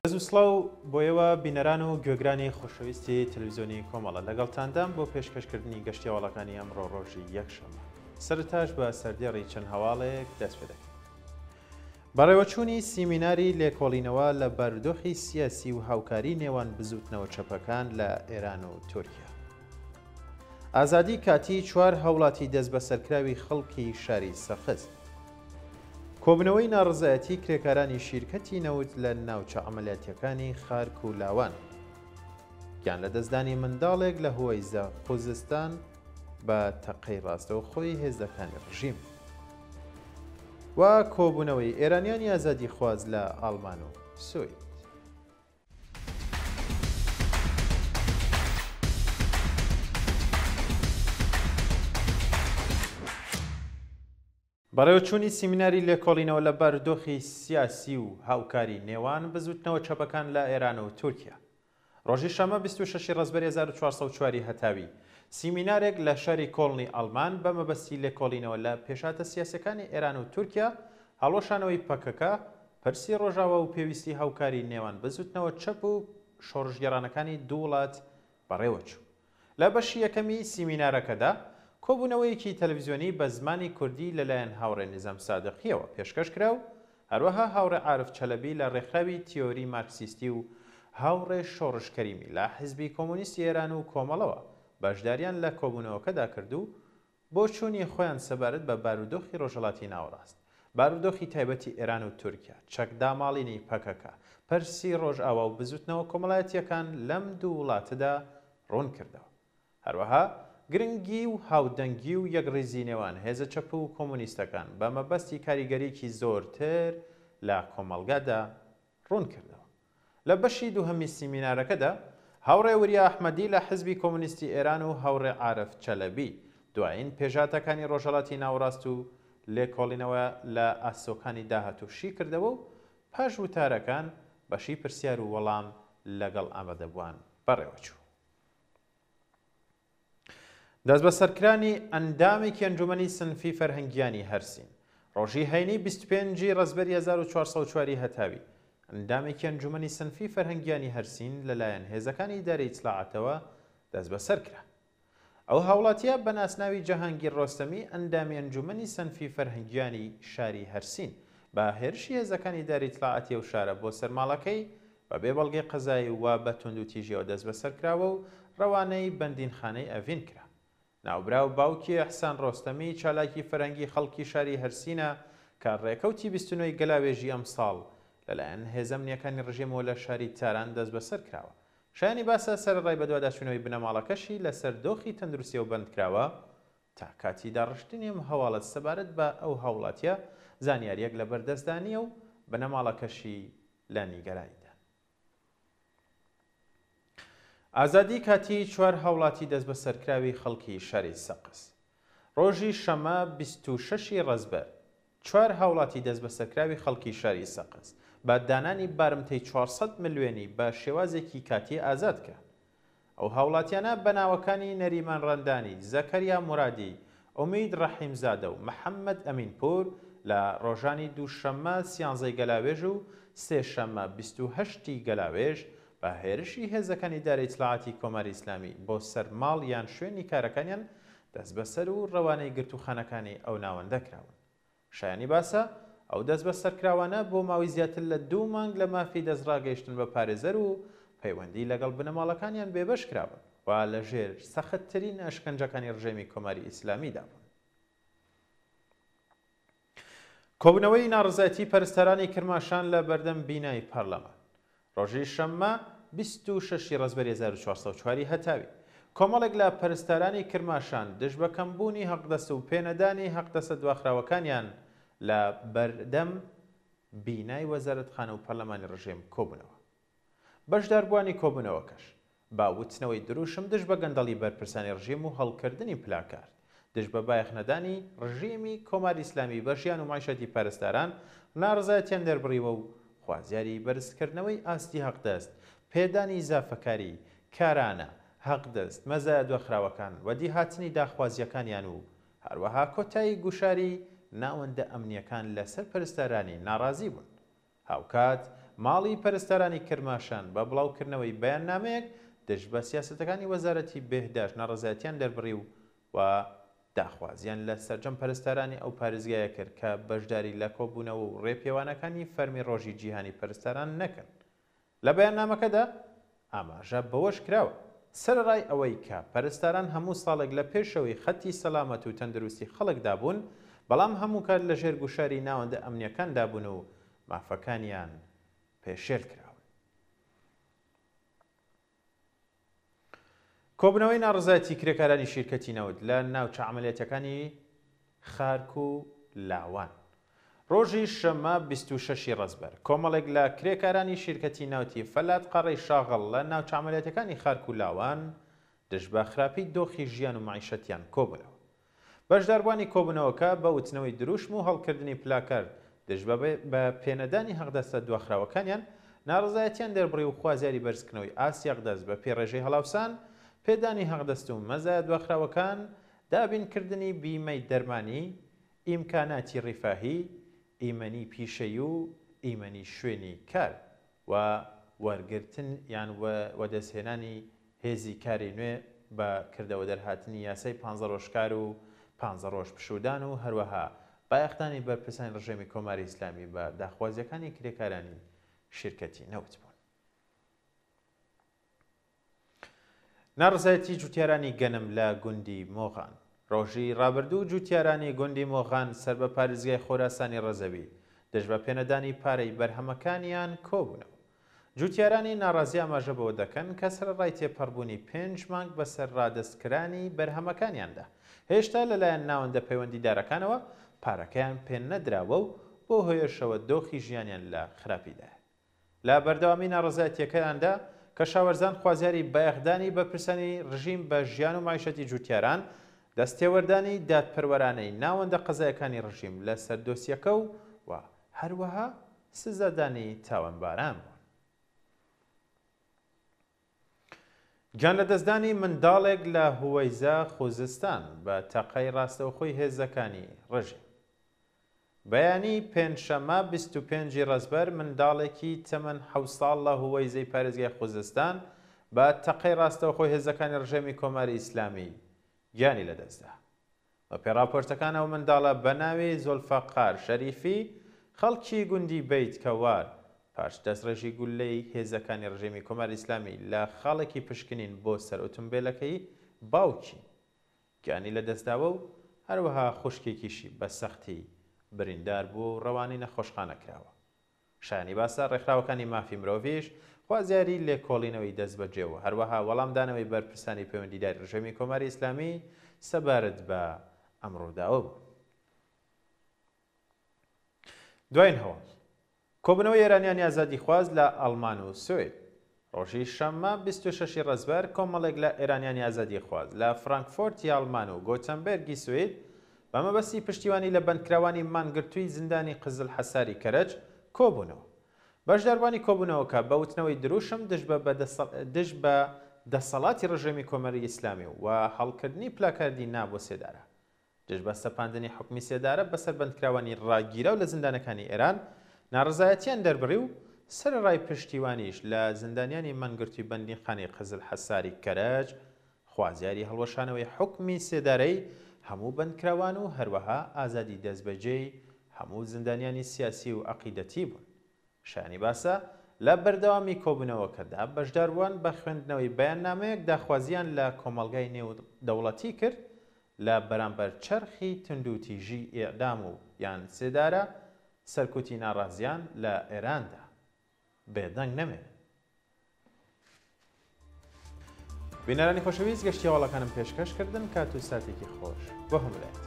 ڕێز و سڵاو بۆ ئێوە بینەران و گوێگرانی خۆشەویستی تەلەڤیزیۆنی کۆمەڵە، لەگەڵتاندام بۆ پێشکەشکردنی گەشتی هەواڵەکانی ئەمڕۆ ڕۆژی یەکشەممە. سەرەتاش بە سەردێڕی چەند هەواڵێک دەست پێ دەکەین. بەڕێوەچوونی سیمیناری لێکۆڵینەوە لە بارودۆخی سیاسی و هاوکاری نێوان بزووتنەوە چەپەکان لە ئێران و تورکیا. ئازادی کاتیی چوار هاوڵاتی دەستبەسەرکراوی خەڵکی شاری سەقز. کۆبوونەوەی ناڕەزایەتی کرێکارانی شیرکەتی نەوت لە ناوچە عەمەلیاتییەکانی خارک و لاوان. گیانلەدەستدانی منداڵێک لە هوەیزە، خوزستان بە تەقەی ڕاستەوخۆی هێزەکانی ڕژیم. و کۆبوونەوەی ئێرانیانی ئازادیخواز لە ئاڵمان و سوید. بەڕێوەچوونی سیمیناری لێکۆڵینەوە لە بارودۆخی سیاسی و هاوکاری نێوان بزووتنەوە چەپەکان لە ئێران و تورکیا. ڕۆژی شەممە 26 ی ڕەزبەری 1404 ی هەتاوی، سیمینارێک لە شاری کۆڵنی ئەڵمان بە مەبەستی لێکۆڵینەوە لە پێشهاتە سیاسیەکانی ئێران و تورکیا، هەڵوەشانەوەی پەکەکە، پرسی ڕۆژاوا و پێویستی هاوکاری نێوان بزووتنەوە چەپ و شۆڕشگێڕانەکانی دوو وڵات بەڕێوەچوو. لە بەشی یەکەمی سیمینارەکەدا، کۆبوونەوەیەکی تەلەفزیۆنی بە زمانی کوردی لەلایەن هاوڕێ نیزام سادقییەوە پێشکەش کرا و هەروەها هاوڕێ عارف چەلەبی لە ڕێکخراوی تیۆری مارکسیستی و هاوڕێ شۆڕش کەریمی لە حیزبی کۆمۆنیستی ئێران و کۆمەڵەوە بەشداریان لە کۆبوونەوەکەدا کرد و بۆچوونی خۆیان سەبارەت بە بارودۆخی ڕۆژهەڵاتی ناوەڕاست، بارودۆخی تایبەتی ئێران و تورکیا، چەکداماڵینی پەکەکە، پرسی ڕۆژئاوا و بزووتنەوە کۆمەڵایەتییەکان لەم دوو وڵاتەدا ڕوون کردەوە. هەروەها گرنگی و هاودەنگی و یەکڕیزی نێوان هێزە چەپ و کۆمۆنیستەکان بە مەبەستی کاریگەریی زۆرتر لە کۆمەڵگادا ڕوون کردەوە. لە بەشی دووهەمی سیمینارەکەدا، هاوڕێ وریا ئەحمەدی لە حزبی کۆمۆنیستی ئێران و هاوڕێ عارف چەلەبی دوایین پێشهاتەکانی ڕۆژهەڵاتی ناوەڕاست و لێکۆڵینەوە لە ئاسۆکانی داهاتوو شی کردەوە و پاش وتارەکان بەشی پرسیار و وەڵام لەگەڵ ئامادەبووان بەڕێوەچوو. دەستبەسەرکرانی ئەندامێکی ئەنجومەنی سنفی فەرهەنگیانی هەرسین ڕۆژی هەینی 25 ی ڕەزبەری 1404 ی هەتاوی ئەندامێکی ئەنجومەنی سنفی فەرهەنگیانی هەرسین لەلایەن هێزەکانی ئیدارەی ئیتڵاعاتەوە دەستبەسەر کرا. ئەو هاوڵاتییە بە ناسناوی جەهانگیر ڕۆستەمی ئەندامی ئەنجومەنی سنفی فەرهەنگیانی شاری هەرسین بە هێرشی هێزەکانی ئیدارەی ئیتڵاعاتی ئەو شارە بۆ سەر ماڵەکەی بە بێ بەڵگەی قەزایی و بە توندوتیژیەوە دەستبەسەرکراوە و ڕەوانەی بەندینخانەی ئەڤین کرا. ناوبراو باوکی ئیحسان ڕۆستەمی چالاکی فەرهەنگی خەڵکی شاری هەرسینە کە ڕێکەوتی 29 ی گەلاوێژی ئەمساڵ لەلایەن هێزە ئەمنییەکانی ڕژێمەوە لە شاری تاران دەستبەسەر کراوە. شایانی باسە سەرەڕای بەدواداچوونەوەی بنەماڵەکەشی لەسەر دۆخی تەندروستی ئەو بەندکراوە، تا کاتی داڕشتنی ئەم هەواڵە سەبارەت بە ئەو هاوڵاتییە زانیارییەک لەبەردەستدا نییە و بنەماڵەکەشی لە نیگەرانیدان. ئازادی کاتیی چوار هاوڵاتی دەستبەسەرکراوی خەڵکی شاری سەقز ڕۆژی شەممە 26 ی ڕەزبەر چوار هاوڵاتی دەستبەسەرکراوی خەڵکی شاری سەقز بە دانانی بارمتەی 400 ملیۆنی بە شێوازێکی کاتی ئازاد کران. ئەو هاوڵاتیانە بە ناوەکانی نەریمان ڕەندانی، زەکەریا مورادی، ئومید ڕەحیمزادە و محەممەد ئەمینپوور لە ڕۆژانی دووشەممە سیانزەی گەلاوێژ و سێشەممە 28 ی گەلاوێژ بە هێرشی هێزەکانی ئیدارەی ئیتلاعاتی کۆماری ئیسلامی بۆ سەر ماڵ یان شوێنی کارەکانیان دەستبەسەر و ڕەوانەی گرتووخانەکانی ئەو ناوەندە کراون. شایانی باسە، ئەو دەستبەسەرکراوانە بۆ ماوەی زیاتر لە دوو مانگ لە مافی دەستڕاگەیشتن بە پارێزەر و پەیوەندی لەگەڵ بنەماڵەکانیان بێبەش کراون و لەژێر سەختترین ئەشکەنجەکانی ڕژێمی کۆماری ئیسلامیدا بوون. کۆبوونەوەی ناڕەزایەتی پەرستارانی کرماشان لە بەردەم بینای پەرلەمان. ڕۆژی شەممە 26 ی ڕەزبەری 1404 ی هەتاوی، کۆمەڵێک لە پەرستارانی کرماشان دژ بە کەمبوونی هەقدەست و پێنەدانی هەقدەستە دواخراوەکانیان لە بەردەم بینای وەزارەتخانە و پەرلەمانی ڕژێم کۆبوونەوە. بەشداربووانی کۆبوونەوەکەش بە وتنەوەی دروشم دژ بە گەندەڵی بەرپرسانی ڕژێم و هەڵکردنی پلاکارد دژ بە بایەخنەدانی ڕژێمی کۆماری ئیسلامی بە ژیان و مەعیشەتی پەرستاران ناڕەزایەتیان دەربڕیوە و خوازیاری بەرزکردنەوەی ئاستی هەقدەست، پێدانی ئیزافەکاری، کارانە، هەقدەست، مەزایا دواخراوەکان، وەدیهاتنی داخوازییەکانیان و هەروەها کۆتایی گوشاری ناوەندە ئەمنییەکان لەسەر پەرستارانی ناڕازی بوون. هاوکات ماڵی پەرستارانی کرماشان بە بڵاوکردنەوەی بەیاننامەیەک دژ بە سیاسەتەکانی وەزارەتی بێهداشت ناڕەزایەتیان دەربڕی و و داخوازیان لە سەرجەم پەرستارانی ئەو پارێزگایە کرد کە بەشداری لە کۆبوونەوە و ڕێپێوانەکانی فەرمی ڕۆژی جیهانی پەرستاران نەکەن. لە بەیاننامەکەدا ئاماژە بەوەش کراوە، سەرەڕای ئەوەی کە پەرستاران هەموو ساڵێک لە پێشەوەی خەتی سەلامەت و تەندروستی خەڵکدا بوون، بەڵام هەموو کات لە ژێر گوشاری ناوەندە ئەمنییەکاندا بوون و مافەکانیان پێشێل کراون. کۆبوونەوەی ناڕەزایەتی کرێکارانی شیرکەتی نەوت لە ناوچە عەمەلیاتیەکانی خارک و لاوان. ڕۆژی شەممە 26 ی ڕەزبەر، کۆمەڵێک لە کرێکارانی شیرکەتی نەوتی فەلات قەڕەی شاغڵ لە ناوچە عەمەلیاتیەکانی خارک و لاوان دژ بە خراپی دۆخی ژیان و مەعیشەتیان کۆبوونەوە. بەشداربووانی کۆبوونەوەکە بە وتنەوەی دروشم و هەڵکردنی پلاکارد دژ بە بە پێنەدانی حەقدەستە دواخراوەکانیان، ناڕەزایەتیان دەربڕی و خوازیاری بەرزکردنەوەی ئاستی حەقدەست بە پێی ڕێژەی هەڵاوسان، پێدانی حەقدەست و مەزایا دواخراوەکان، دابینکردنی بیمەی دەرمانی، ئیمکاناتی ڕیفاهی، ئیمەنی پیشەیی و ئیمەنی شوێنی کار و وەرگرتن یان وەدەستهێنانی هێزی کاری نوێ بە کردەوە دەرهاتنی یاسای پانزە ڕۆژ کار و پانزە ڕۆژ پشوودان و هەروەها بایەخدانی بەرپرسانی ڕژێمی کۆماری ئیسلامی بە داخوازییەکانی کرێکارانی شیرکەتی نەوت بوون. ناڕەزایەتی جوتیارانی گەنم لە گوندی مۆغان. ڕۆژی ڕابردوو جوتیارانی گوندی مۆغان سەر بە پارێزگای خۆراسانی ڕەزەوی دژ بە پێنەدانی پارەی بەرهەمەکانیان کۆبوونەوە. جوتیارانی ناڕازی ئاماژە بەوە دەکەن کە سەرەڕای تێپەڕبوونی پێنج مانگ بەسەر ڕادەستکرانی بەرهەمەکانیاندا، هێشتا لەلایەن ناوەندە پەیوەندیدارەکانەوە پارەکەیان پێنەدراوە و بەو هۆیەشەوە دۆخی ژیانیان لە خراپیدایە. لە بەردەوامی ناڕەزایەتییەکەیاندا، کەشاوەرزان خوازیاری بایەخدانی بەرپرسانی ڕژیم بە ژیان و مەعیشەتی جووتیاران، دەستێوەردانی دادپەروەرانەی ناوەندە قەزایەکانی ڕژیم لە سەر دۆسیەکە و و هەروەها سزادانی تاوانباران بوون. گیانلەدەستدانی منداڵێک لە هوەیزە، خوزستان، بە تەقەی ڕاستەوخۆی هێزەکانی ڕژیم. بەیانی پێنجشەممە 25 ی ڕەزبەر منداڵێکی تەمەن حەوت ساڵ لە هوەیزەی پارێزگای خوزستان بە تەقەی ڕاستەوخۆی هێزەکانی ڕژێمی کۆماری ئیسلامی گیانی لەدەستدا. بەپێی ڕاپۆرتەکان ئەو منداڵە بە ناوی زوڵفەقار شەریفی خەڵکی گوندی بەیت کەوار پاش دەستڕێژی گوللەی هێزەکانی ڕژێمی کۆماری ئیسلامی لە خاڵێکی پشکنین بۆ سەر ئوتومبێلەکەی باوکی گیانی لەدەستداوە و هەروەها خوشکێکیشی بە سەختی بریندار بووە و ڕەوانەی نەخۆشخانە کراوە. شایانی باسە ڕێکخراوەکانی مافی مرۆڤیش خوازیاری لێکۆڵینەوەی دەستبەجێ و هەروەها وەڵامدانەوەی بەرپرسانی پەیوەندیداری ڕژێمی کۆماری ئیسلامی سەبارەت بە ئەم ڕووداوە بوون. دوایین هەواڵ، کۆبوونەوەی ئێرانیانی ئازادیخواز لە ئەڵمان و سوئید. ڕۆژی شەممە 26 ی ڕەزبەر کۆمەڵێک لە ئێرانیانی ئازادیخواز لە فرانکفۆرتی ئاڵمان و گۆتەنبێرگی سوئید بە مەبەستی پشتیوانی لە بەندکراوانی مانگرتووی زیندانی قزلحەساری کەرەج کۆبوونەوە. بەشداربووانی کۆبوونەوەکە بە وتنەوەی دروشم دژ بە دژ بە دەسەڵاتی ڕژێمی کۆماری ئیسلامی و هەڵکردنی پلاکاردی نا بۆ سێدارە دژ بە سەپاندنی حوکمی سێدارە بەسەر بەندکراوانی ڕاگیراو لە زیندانەکانی ئێران ناڕەزایەتیان دەربڕی و سەرەڕای پشتیوانیش لە زیندانیانی مانگرتووی بەندینخانەی قزلحەساری کەرەج خوازیاری هەڵوەشانەوەی حوکمی سێدارەی هەموو بەندکراوان و هەروەها ئازادی دەستبەجێی هەموو زیندانیانی سیاسی و عەقیدەتی بوون. شایانی باسە، لە بەردەوامی کۆبوونەوەکەدا بەشداربووان بە خوێندنەوەی بەیاننامەیەک داخوازییان لە کۆمەڵگای نێودەوڵەتی کرد لە بەرامبەر چەرخی توندوتیژی ئیعدام و یان سێدارە سەرکوتی ناڕازیان لە ئێراندا بێدەنگ نەمێنن. بینەرانی خۆشەویست گەشتی هەواڵەکانم پێشکەش کردن کات و ساتێکی خۆش بۆ هەموو لایەک.